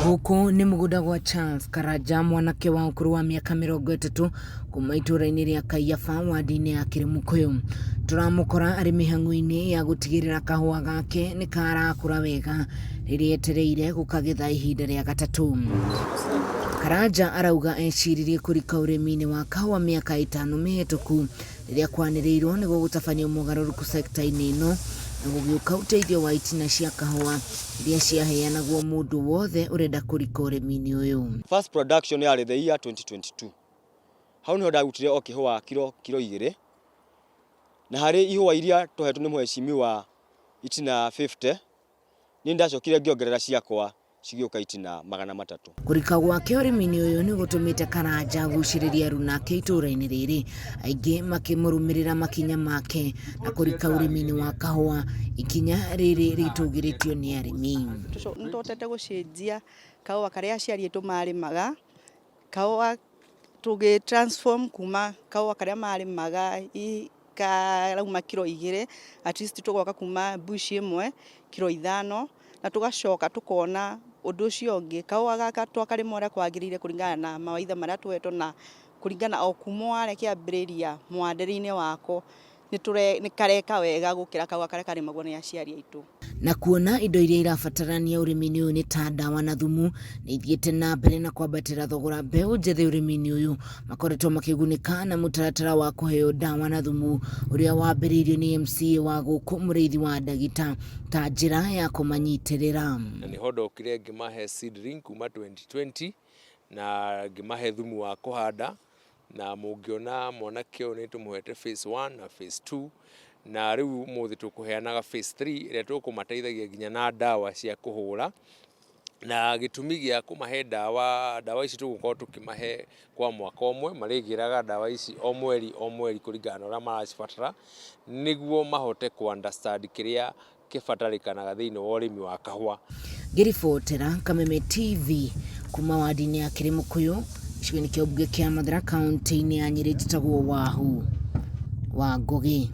Gũkũ nĩ mũgũnda gwa Charles Karanja, mwanake wa ũkũrũ wa mĩaka 30 kuma itũũra-inĩ rĩa Kaiyaba wadi-inĩ ya Kĩrĩmũkũyũ. Tũramũkora arĩ mĩhang'o-inĩ ya gũtigĩrĩra kahũa gake nĩ karakũra wega rĩrĩa etereire gũkagetha ihinda rĩa gatatũ. Karanja arauga eciririe kũrika ũrĩmi-inĩ wa kahũa mĩaka 5 mĩhĩtũku rĩrĩa kwanĩrĩirwo nĩ gũgũtabanio mogarũrũku sekta-inĩ ĩno na gũgĩũka ũteithio wa itina cia kahũa iria ciaheanagwo mũndũ wothe ũrenda kũrika ũrĩmi-inĩ ũyũ. First production yarĩ the year 2022. Hau nĩho ndarutire o kĩhũa kiro 2. Na harĩ ihũa iria twahetwo nĩ mheshimiwa itina 50, niĩ ndacokire ngĩongerera ciakwa cigĩũka itina 300. Kũrika gwake ũrĩmi-inĩ ũyũ nĩ gũtũmĩte Karanja agucĩrĩrie aruna ake itũũra-inĩ rĩrĩ, aingĩ makĩmũrũmĩrĩra makinya make na kũrika ũrĩmi-inĩ wa kahũa, ikinya rĩrĩ rĩtũgĩrĩtio nĩ arĩmi. Nĩ tũhotete gũcenjia kahũa karĩa aciari aitũ marĩmaga, kahũa tũgĩ transform kuma kahũa karĩa marĩmaga karauma kiro 2, at least tũgoka kuma mbuci 1 kiro 5, na tũgacoka tũkona ũndũ ũcio ũngĩ, kahũa gaka twakarĩma ũrĩa kwagĩrĩire kũringana na mawaitha marĩa tũhetwo na kũringana o kuma warĩa kĩambĩrĩria mũhandĩre-inĩ wako, nĩ kareka wega gũkĩra kahũa karĩa karĩmagwo nĩ aciari aitũ. Na kuona indo iria irabatarania ũrĩmi-inĩ ũyũ nĩ ta ndawa na thumu nĩ ithiĩte na mbere na kwambatĩra thogora, mbeũ njĩthĩ ũrĩmi-inĩ ũyũ makoretwo makĩgunĩka na mũtaratara wa kũheo ndawa na thumu ũrĩa wambĩrĩirio nĩ MCA wa gũkũ Mũrĩithi wa Ndagita ta njĩra ya kũmanyitĩrĩra. Na nĩho ndokire ngĩmahe seedling kuma 2020 na ngĩmahe thumu wa kũhanda, na mũngĩona mwanake ũyũ nĩ tũmũhete phase 1 na phase 2, na rĩu ũmũthĩ tũkũheanaga phase 3 ĩrĩa tũkũmateithagia nginya na ndawa cia kũhũra. Na gĩtũmi gĩa kũmahe ndawa, ndawa ici tũgũkorwo tũkĩmahe kwa mwaka ũmwe, marĩgĩraga ndawa ici o mweri o mweri kũringana na ũrĩa maracibatara, nĩguo mahote kũ understand kĩrĩa kĩbatarĩkanaga thĩinĩ wa ũrĩmi wa kahũa. Ngĩribotera Kameme TV kuma wadi-inĩ ya Kĩrĩmũkũyũ, gĩcigo-inĩ kĩa ũmbunge kĩa Mathĩra, kaũntĩ-inĩ ya Nyĩrĩ, njĩtagwo Wahu wa Ngũgĩ.